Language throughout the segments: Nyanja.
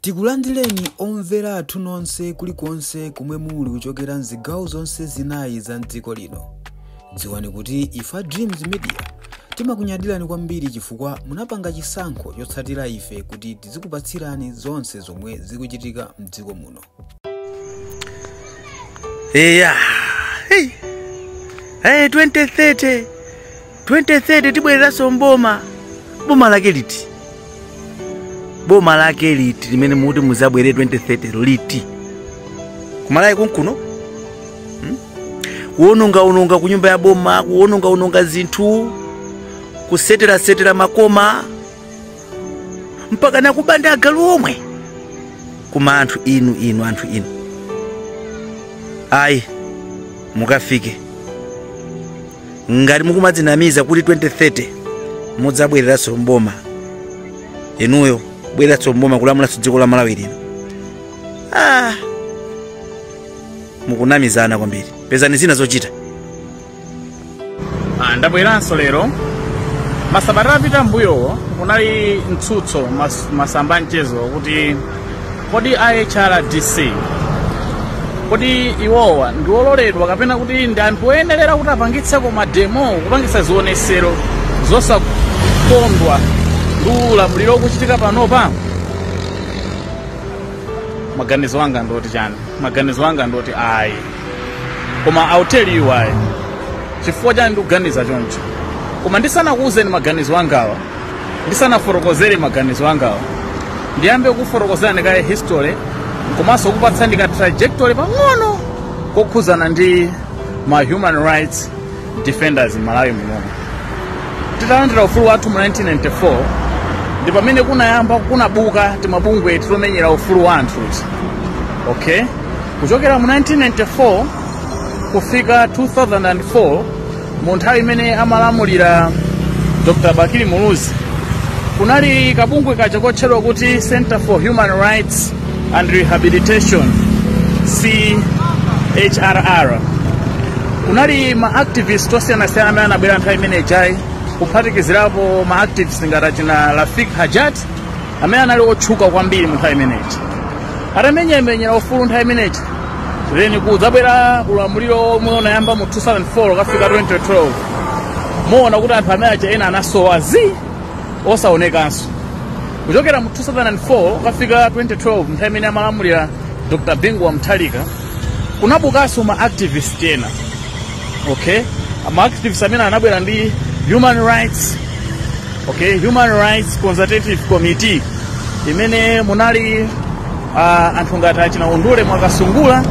Tikulandireni omvera athu nonse kulikonse kumwe muli kuchokera mzigawo zonse zinayi za mdziko lino. Dziwani kuti ifa Dreams Media timakunyadirani kwambiri chifukwa munapanga chisankho chotsatira ife kuti tizikupatsirani zonse zomwe zikuchitika mdziko muno. Eya, hey. Hey, 2030 2030 tibwereranso mboma. Boma lake liti? Boma lake liti limene muti muzabwere 2030 liti? Kumalawi kunkuno, Kuwononga ononga kunyumba ya boma, kuwononga ononga zinthu, kuseterasetera makoma, mpaka nakubanda agalu omwe. Koma anthu inu, inu anthu inu, ayi, mukafike ngati mukumadzinamiza kuti 2030 mudzabwereranso mboma, inuyo bwereranso mboma kulamulanso dziko la Malawi lino, mukunamizana kwambiri. Pezani zina zochita. Ndabweranso lero. Masabata apita mbuyowo kunali mtsutso masamba mchezo kuti kodi IHRDC, kodi iwowa ndi ololedwa kapena kuti ndi anthu oyenerera kuti apangitseko mademo, kupangitsa zionesero zosakondwa ndi ulamuliro ukuchitika panopa? Maganizo anga ndoti chani? Maganizo anga ndoti ayi. Koma I'll tell you why, chifukwa chani ndikuganiza choncho. Koma ndisanakuwuzeni maganizo angawa, ndisanafotokozere maganizo angawa, ndiyambe kufotokozerani kaye history komanso kupatsani ka trajectory pang'ono kokhuzana ndi ma human rights defenders m'Malawi munomu. Titalandira ufulu wathu mu 1994 ndi pamene kunayamba kunabuka timabungwe titomenyera ufulu wa anthu. Okay, kuchokera mu 1994 kufika 2004, mu nthawi imene amalamulira Dr. Bakili Muluzi, kunali kabungwe kaja kotchedwa kuti Center for Human Rights and Rehabilitation, CHRR. Kunali ma activist osiyanasiyana amene anabwera nthawi imene ijayi, kuphatikizirapo ma activist ngati achina Rafik Hajat amene anali otchuka kwambiri mu nthawi imeneyi. Atamenyamenyera ufulu nthawi imeneyi, then kudzabwera ulamuliro omwe unayamba mu 2004 kafika 2012, muona kuti anthu amene aja ena anasowa zi, osaonekanso. Kuchokera mu 2004 kafika 2012, nthawi imene amalamulira Dr. Bingu wa Mutharika, kunabukanso ma activist ena. Okay, ma activist amene anabwera ndi human rights, okay, Human Rights Consultative Committee, imene munali anthu ngati achina Undule Mwakasungula,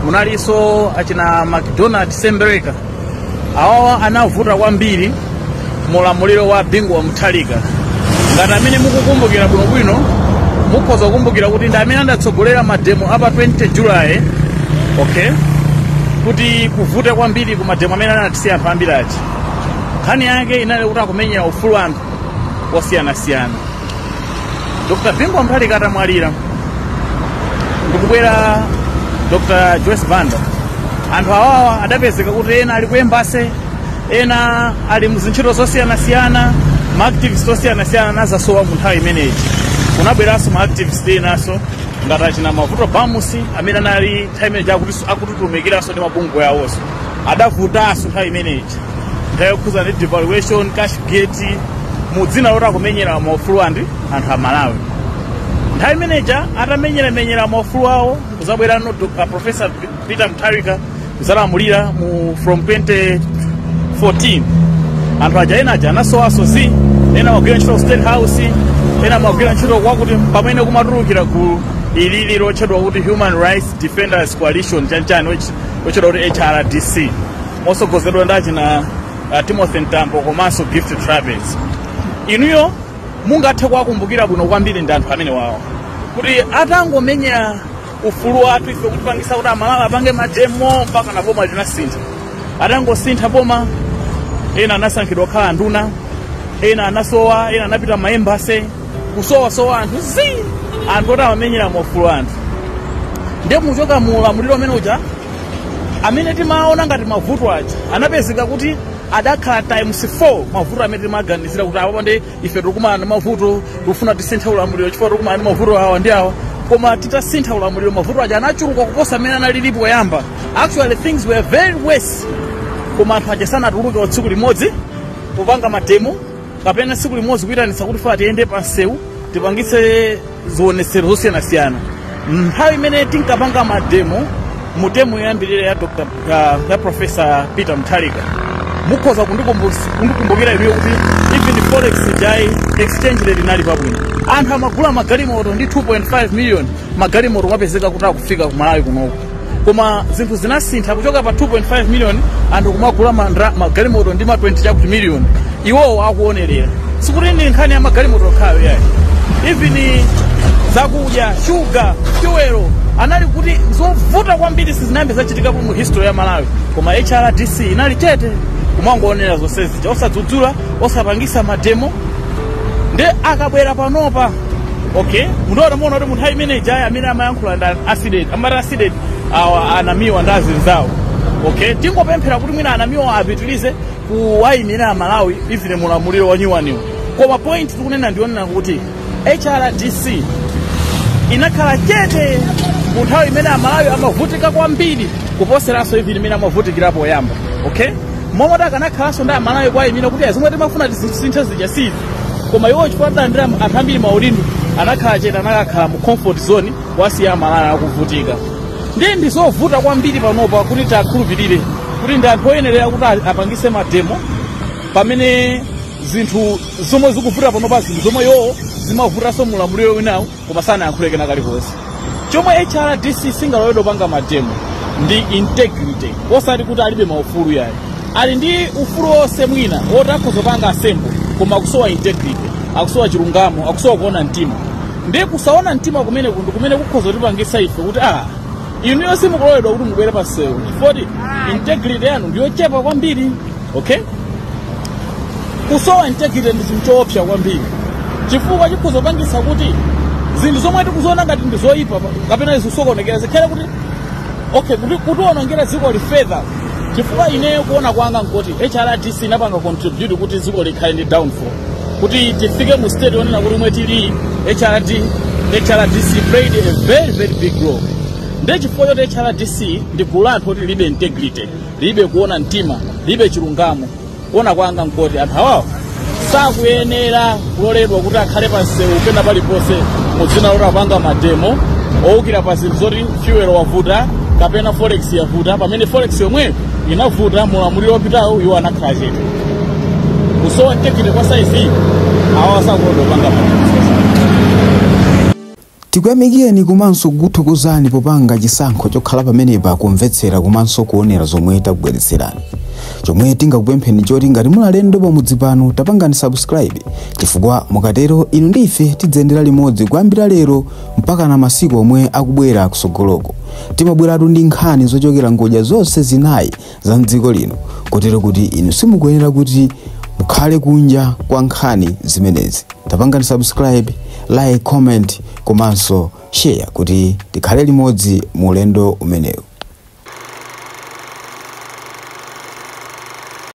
munalinso achina MacDonald Sembereka. Awawa anavuta kwambiri mulamuliro wa Bingu wa Mutharika. Ngati amene mukukumbukira bwinobwino, mukhoza kukumbukira kuti ndi amene adatsogolera mademo apa 20 July, okay, kuti kuvute kwambiri ku mademo amene anatisiya anthu ambiri aja. Nkhani yake inali kuti akumenyera ufulu anthu osiyanasiyana. Dr. Bingu wa Mutharika atamwalira, ndikubwera Dr. Joyce Banda, anthu awawa adapezeka kuti ena ali ku embassy, ena ali muzintchito zosiyanasiyana. Ma activist osiyanasiyana anazasowa mu nthawi imeneyi. Kunabweranso ma activist enanso ngati achina Mavuto Bamusi amene anali nthawi imeneyi akutitumikiranso ndi mabungwe awonso adavutanso nthawi imeneyi, nthawi yokhuza ndi devaluation, cashgate, mu dzina loti akumenyera maufulu andi anthu amalawi. Nthawi imeneja atamenyeramenyera maufulu awo, kuzabwerano Dr. Professor Peter Mutharika kuzalamulira mu from 2014. Anthu aja ena aja anasowaso zi, ena amagwira ntchito ku State House, ena amagwira ntchito kwakuti, pamene kumatulukira gulu ilili lotchedwa kuti Human Rights Defenders Coalition chanchani, lotchedwa kuti HRDC, mosogozedwa ndi achina Timothy Mtambo komanso Gift Trapence. Inuyo mungathe kuwakumbukira bwino kwambiri ndi anthu amene wawo kuti atangomenya ufulu wathu ife, kutipangisa kuti Amalawi apange mademo mpaka na boma linasintha. Atangosintha boma, ena anasankhidwa kukhala nduna, ena anasowa, ena anapita ma embassy, kusowasowa anthu zi, anthu oti amamenyera maufulu anthu. Ndiye muchoka mu ulamuliro umene uja, amene timaona ngati mavuto aja anapezeka kuti adakhala times 4 mavuto amene timaganizira kuti apapo ndi ife tikukumana ndi mavuto, tikufuna tisinthe ulamuliro chifukwa tikukumana ndi mavuto awa ndi awa. Koma titasintha ulamuliro, mavuto aja anachuluka kuposa amene analilipo poyamba. Actually, things were very worse, koma anthu aja sanatuluke wa tsiku limodzi popanga ma demo kapena tsiku limodzi kuyitanitsa kuti fa tiyende pa msewu, tipangitse zionetsero zosiyanasiyana. Nthawi imene tinkapanga ma demo mu term yoyambirira ya Dr. Ya Professor Peter Mutharika, mukhoza kundikumbukira inuyo kuti even forex jai, exchange rate inali pabwino. Anthu amagula magalimoto ndi 2.5 million, magalimoto mwapezeka kuti akufika ku Malawi kunoko. Koma zinthu zinasintha kuchoka pa 2.5 million, anthu kumagula magalimoto ndi ma 20 chakuti million, iwowo akuonerera. Sikuti ndi nkhani ya magalimoto okhayo yayi, even zakudya, shuga, fuel anali kuti zovuta kwambiri, sizinayambe zachitikapo mu history ya Malawi. Koma HRDC inali chete, kumangoonera zonsezi, osadzudzula, osapangisa ma demo. Nde akabwera panopa, okay, mundiona muona kuti munthu imene ijaya amene amayankhula ndi accident, amati accident awa anamiwa ndi azinzawo. Okay, tingopemphera kuti mwina anamiwa apitilize kuwayimira Malawi even mulamuliro wa nyuwaniwo. Koma point tikunena ndionena kuti HRDC inakhala chete mu nthawi imene Amalawi amavutika kwambiri kuposeranso even imene amavutikirapo poyamba. Okay, momwe akanakhalanso ndi Amalawi kwayimira kuti zomwe timafuna tisinthe zija sizi, koma iwo chifukwa adalandira anthu ambiri maudindo, anakhala chete, anakakhala mu comfort zone, wasiya Amalawi akuvutika. Ndiye ndizovuta kwambiri panopa kuti tiakhulupirire kuti ndi anthu oyenerera kuti apangise ma demo pamene zinthu zomwe zikuvuta panopa, zinthu zomwe iwowo zimavutanso mulamuliro winawo, koma sanayankhule kena kalikonse. Chomwe HRDC singaloledwe kupanga ma demo ndi integrity, osati kuti alibe maufulu yayi. Ali ndi ufulu wonse mwina woti akhoza kupanga assemble, koma akusowa integrity, akusowa chilungamo, akusowa kuona mtima. Ndiye kusaona mtima kumene kundu kumene kukhoza kutipangisa ife kuti inuyo simukuloledwa kuti mubwere pa sewu chifukwa integrity yanu ndiyochepa kwambiri. Okay, kusowa integrity ndi chinthu choopsa kwambiri chifukwa chikhoza kupangisa kuti zinthu zomwe tikuziona ngati ndi zoyipa kapena zikusokonekera zikhale kuti, okay, kuti kutiwonongera dziko further. Chifukwa ineyo kuona kwanga nkoti HRDC inapanga contribute kuti dziko likhale ndi downfall, kuti tifike mu state yonena kuti umwe tili. HRDC played a very, very big role. Ndiye chifukwa choti HRDC ndi gulu la anthu oti libe integrity, libe kuona mtima, libe chilungamo, kuona kwanga nkoti anthu awawo sakuyenera kuloledwa kuti akhale pa msewu pena paliponse mu dzina loti apanga ma demo owukira pa zinthu zoti fuel wavuta kapena forex yavuta, pamene forex yomweyo inavuta mulamuliro wapitawo, iwo anakhala chete. Kusowa integrity kwa size iyi, awa sakuloledwa kupanga ma demo. Tikuyamikeni komanso kukuthokozani popanga chisankho chokhala pamenepa kumvetsera komanso kuonera zomwe takubweretserani. Chomwe tingakupempheni choti ngati muli alendo pamudzi pano, tapangani subscribe, chifukwa mukatero inu ndi ife tidzayendera limodzi kuyambira lero mpaka na masiku omwe akubwera kusogoloko. Timabweratu ndi nkhani zochokera ngodya zonse zinayi za mdziko lino, kotero kuti inu simukuyenera kuti mukhale kunja kwa nkhani zimenezi. Tapangani subscribe, like, comment komanso share kuti tikhale limodzi mu ulendo umenewu.